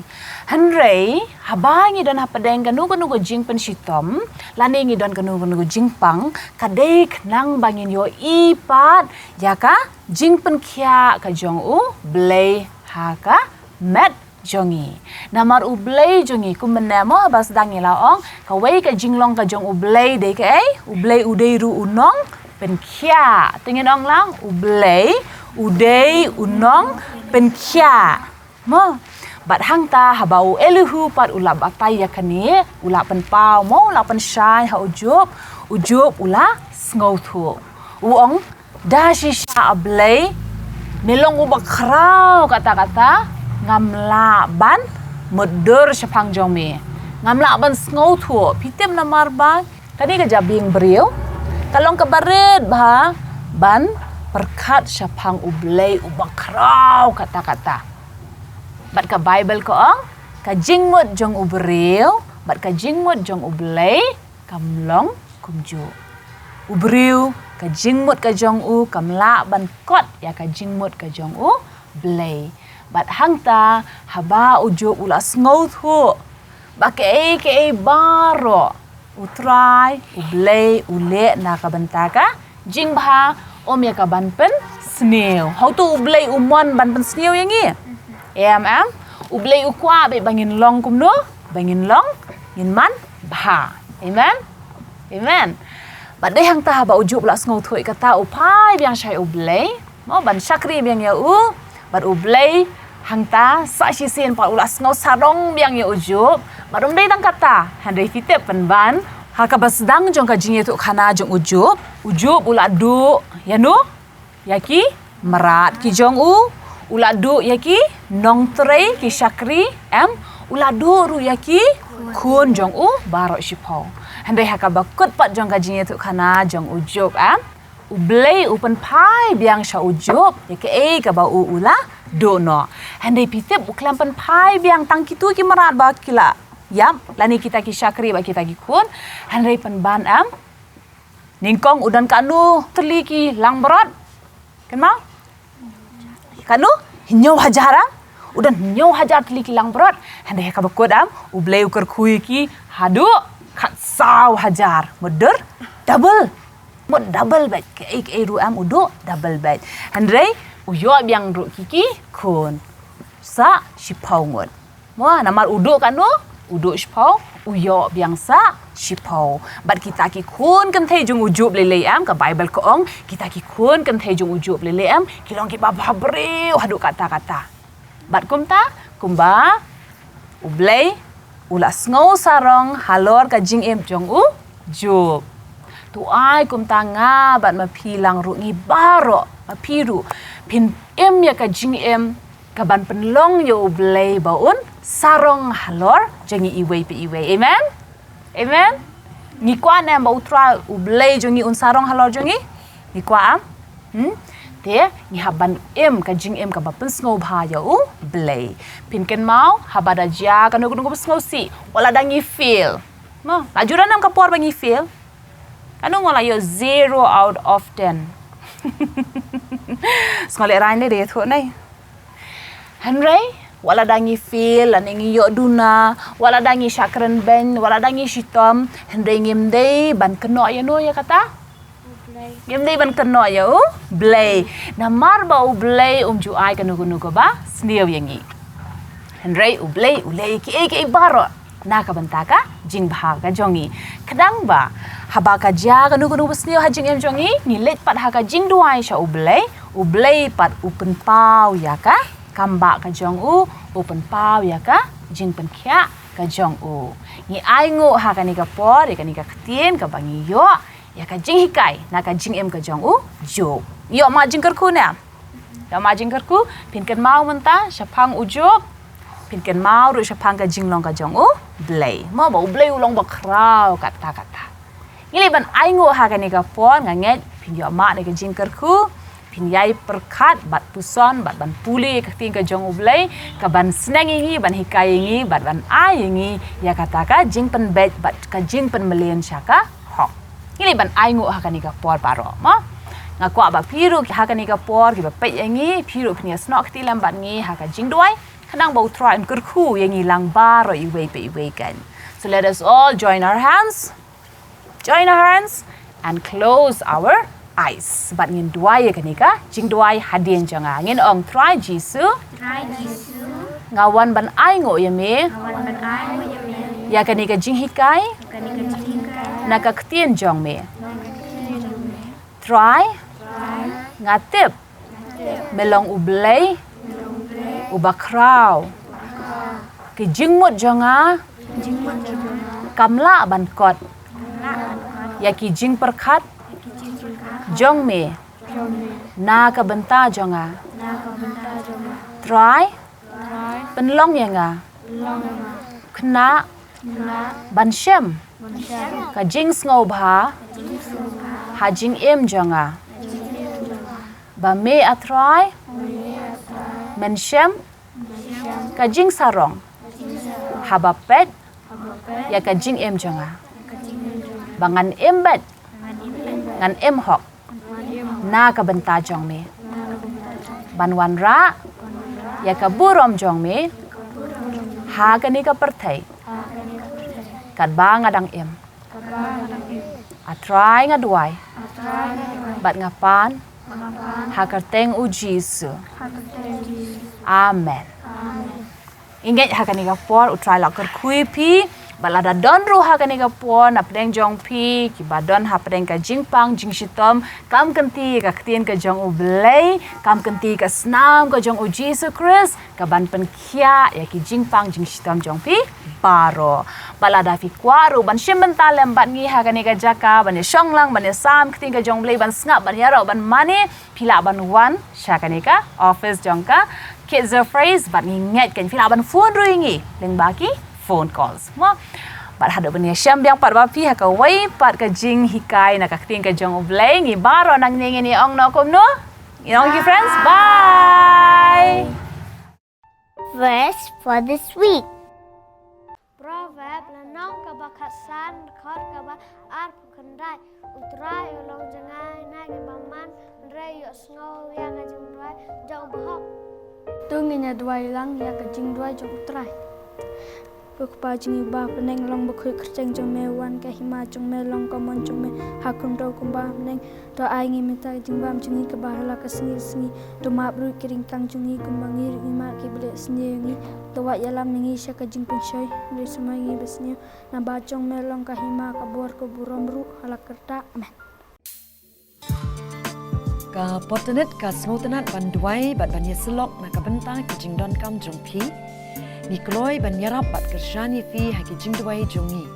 Hynrei haba ngi don hapdeng kano kano ka jingpynshitom lane ngi don kano kano ka jingpang, ka dei khnang ba ngin ïohi pat ïa ka jingpynkhiah ka jong U Blei ha ka met jong ngi. Namar U Blei jong ngi, kum mynne mo, haba sdang ngi la ong, kawei ka jinglong ka jong U Blei dei kaei? U Blei u dei ruh u nongpynkhiah. Te ngin ong lang, U Blei u dei u nongpynkhiah. Mo. Bad hangta haba u Elihu pat u la batai ïa kane, u la pynpaw mo, u la pynshai ha u Job, u Job u la sngewthuh. U ong, da shisha, A Blei, me long uba khraw katta katta, ngam lah ban mutdur shaphang jong me. Ngam lah ban sngewthuh, phi tip namar ba kane ka jabieng briew ka long kaba rit bha ban pyrkhat shaphang U Blei uba khraw katta katta. Bad ka Baibl ka ong, ka jingmut jong u briew bad ka jingmut jong U Blei kam long kumjuh. U briew, ka jingmut ka jong u kam lah ban kot ïa ka jingmut ka jong U Blei. Bad hangta, haba u Job u la sngewthuh ba kaei kaei baroh U Trai U Blei u leh na ka bynta ka jingbha, ym ïa ka ban pynsniew. Hato U Blei u mon ban pynsniew ïa ngi? Em, em. U Blei u kwah beit ba ngin long kumno? Ba ngin long, ngin man bha. Amen. Amen. Bad dei hangta haba u Job u la sngewthuh ïa kata, u phai biang sha U Blei, mo, ban shakri biang ïa u. Bad U Blei hangta sa shisien pat u la sngewsarong biang ïa u Job. Bad ym dei tang kata, hynrei phi tip, pynban ha kaba sdang jong ka jingïathuhkhana jong u Job, u Job u la duh ïano? Ïa ki mrad ki jong u, u la duh ïa ki nongtrei, ki shakri, em, u la duh ruh ïa ki khun jong u baroh shiphew. Hynrei ha kaba kut pat jong ka jingïathuhkhana jong u Job, em, U Blei u pynphai biang sha u Job ïa kaei kaba u u la duh noh. Hynrei phi tip, u khlem pynphai biang tang kito ki mrad ba ki la ïap, lane kita ki shakri bad kita ki khun, hynrei pynban, em, nyngkong u don katno tylli ki langbrot? Kynmaw? Katno? Hynñiew hajar, ah? U don hynñiew hajar tylli ki langbrot. Hynrei ha kaba kut, em, U Blei u kyrkhu ïa ki haduh khatsaw hajar. Mutdur double. Mut double beit, kaei kaei ruh, em, u duh double beit. Hynrei u ïoh biang ruh ki ki khun sa shiphew ngut. Mo, namar u duh katno? U duh shiphew, u ïoh biang sa shiphew. Bad kita ki khun kynthei jong u Job lei lei, em, ka Baibl ka ong, kita ki khun kynthei jong u Job lei lei, em, ki long kiba bhabriew haduh katta katta. Bad kumta, kumba U Blei u la sngewsarong halor ka jingim jong u Job. To ai kumta nga bad ma phi lang ruh, ngi baroh, ma phi ruh, phin im ïa ka jingim kaban pynlong ïa U Blei ba un sarong halor jong ngi iwei pa iwei. Amen? Amen? Ngi kwah ne em ba U Trai U Blei jong ngi un sarong halor jong ngi? Ngi kwah, em? Hmm? Te ngi hap ban im ka jingim kaba pynsngewbha ïa U Blei. Phin kynmaw, haba da jia kano kano kaba sngewsih, wat la da ngi fail, mo, la ju don ne em ka por ba ngi fail? Kano mo la ïoh zero out of ten? Sngewlehrain ne, da ïathuh ne. Hynrei wat la da ngi fail, lane ngi ïoh duna, wat la da ngi shah kren beiñ, wat la da ngi shitom, hynrei ngim dei ban kynnoh ïano ïa kata? U Blei. Ngim dei ban kynnoh ïa U Blei. Namar ba U Blei um ju ai kano kano kaba sniew ïa ngi. Hynrei U Blei u leh ïa kiei kiei baroh na ka bynta ka jingbha ka jong ngi. Khnang ba haba ka jia kano kano ba sniew ha jingim jong ngi, ngi leit pat ha ka jingduwai sha U Blei, U Blei pat u pynpaw ïa ka kam bah ka jong u, u pynpaw ïa ka jingpynkhiah ka jong u. Ngi ainguh ha kane ka por ïa kane ka ktien kaba ngi ïoh ïa ka jinghikai na ka jingim ka jong u Job. Ngi ïoh mad jingkyrkhu ne? Ïoh mad jingkyrkhu, phin kynmaw mynta shaphang u Job, phin kynmaw ruh shaphang ka jinglong ka jong U Blei. Mo ba U Blei u long ba khraw katta katta. Ngi leit ban ainguh ha kane ka por, nga ngeit phin ïoh mad ïa ka jingkyrkhu, phin ïai pyrkhat bad puson bad ban pule ïa ka ktien ka jong U Blei, ka ban sneng ïa ngi, ban hikai ïa ngi bad ban ai ïa ngi ïa kata ka jingpynbeit bad ka jingpynmlien sha ka hok. Ngi leit ban ainguh ha kane ka por baroh, mo. Nga kwah ba phi ruh ha kane ka por kiba peit ïa ngi, phi ruh phin ïasnoh kti lem bad ngi ha ka jingduwai, khnang ba U Trai un kyrkhu ïa ngi lang baroh iwei pa iwei kan. So let us all join our hands. Join our hands and close our eyes. Bad ngin duwai ïa kane ka jingduwai hadien jong nga. Ngin ong, Trai Jisu, Trai Jisu, nga wan ban ainguh ïa me, nga wan ban ainguh ïa me, ïa kane ka jinghikai, ïa kane ka jinghikai, na ka ktien jong me. Na ka ktien jong me. Trai, Trai, nga tip, nga tip, me long U Blei, me long U Blei, uba khraw, uba khraw. Ki jingmut jong nga, ki jingmut jong nga, kam lah ban kot, kam lah ban kot, ïa ki jingpyrkhat, ïa ki jingpyrkhat, jong me, jong me, na ka bynta jong nga. Na ka bynta jong nga. Trai, Trai, pynlong ïa nga, pynlong ïa nga, khynnah, khynnah, ban shem, ban shem, ka jingsngewbha, ka jingsngewbha, ha jingim jong nga. Ha jingim jong nga. Ba me, A Trai, ba me, A Trai, men shem, men shem, ka jingsarong, ka jingsarong, haba peit, haba peit, ïa ka jingim jong nga, ïa ka jingim jong nga. Ba ngan im beit, ngan im beit, ngan im hok, ngan im hok, na ka bynta jong me, na ka bynta jong me. Ban wanrah, ban wanrah, ïa ka burom jong me, ïa ka burom jong me, ha kane ka pyrthei, ha kane ka pyrthei, katba nga dang im. A Trai, nga duwai, bad nga pan ha ka kyrteng U Jisu. Amen. Ngi ngeit ha kane ka por U Trai la kyrkhu ïa phi. Bad lada don ruh ha kane ka por na pdeng jong phi kiba don hapdeng ka jingpang jingshitom, kam kynti ka ktien ka jong U Blei, kam kynti ka snam ka jong U Jisu Khrist, ka ban pynkhiah ïa ki jingpang jingshitom jong phi baroh. Bad lada phi kwah ruh ban shim bynta lem bad ngi ha kane ka jaka, ban ïa shong lang, ban ïa sam ktien ka jong U Blei, ban sngap, ban ïaroh, ban mane, phi lah ban wan sha kane ka office jong ka Kids Zone Praise, bad ngi ngeit kein phi lah ban phone ruh ïa ngi lyngba ki phone calls, mo. Bad haduh ban ïa shem biang pat bad phi ha kawei pat ka jinghikai na ka ktien ka jong U Blei, ngi baroh nang ne ngin ïa ong noh kumno? Ngin ong ki friends, bye. Verse for this week. Proverb lynnong kaba khatsan, dkhot kaba arphew khyndai. U Trai u long jngai na ki bymman, hynrei ïohsngew ïa ka jingduwai jong u bahok. To ngin ïa duwai lang ïa ka jingduwai jong U Trai. Ko Kpa jong ngi ba ha bneng, long bakhuid kyrteng jong me, wan ka hima jong me, long ka mon jong me ha khyndew kumba ha bneng. To ai ngi mynta ka jingbam jong ngi kaba ha la ka sngi ka sngi. To map ruh ki ryngkang jong ngi kumba ngi ruh ngi map ki ba leh sniew ïa ngi. To wat ïalam ïa ngi sha ka jingpynshoi, hynrei sumar ïa ngi ba sniew. Naba jong me long ka hima, ka bor, ka burom ruh ha la karta. Amen. Ka por tynrai ka sngewtynnat ban duwai bad ban ïasyllok na ka bynta ki jingdonkam jong phi. Ngi kloi ban ïarap bad kyrshan ïa phi ha ki jingduwai jong ngi.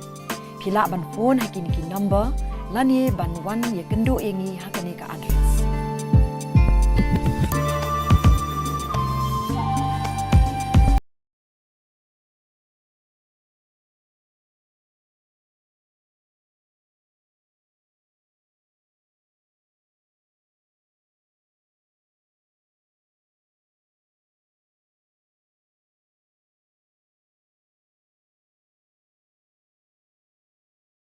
Phi lah ban phone ha kine ki number lane ban wan ïakynduh ïa ngi ha kane ka address.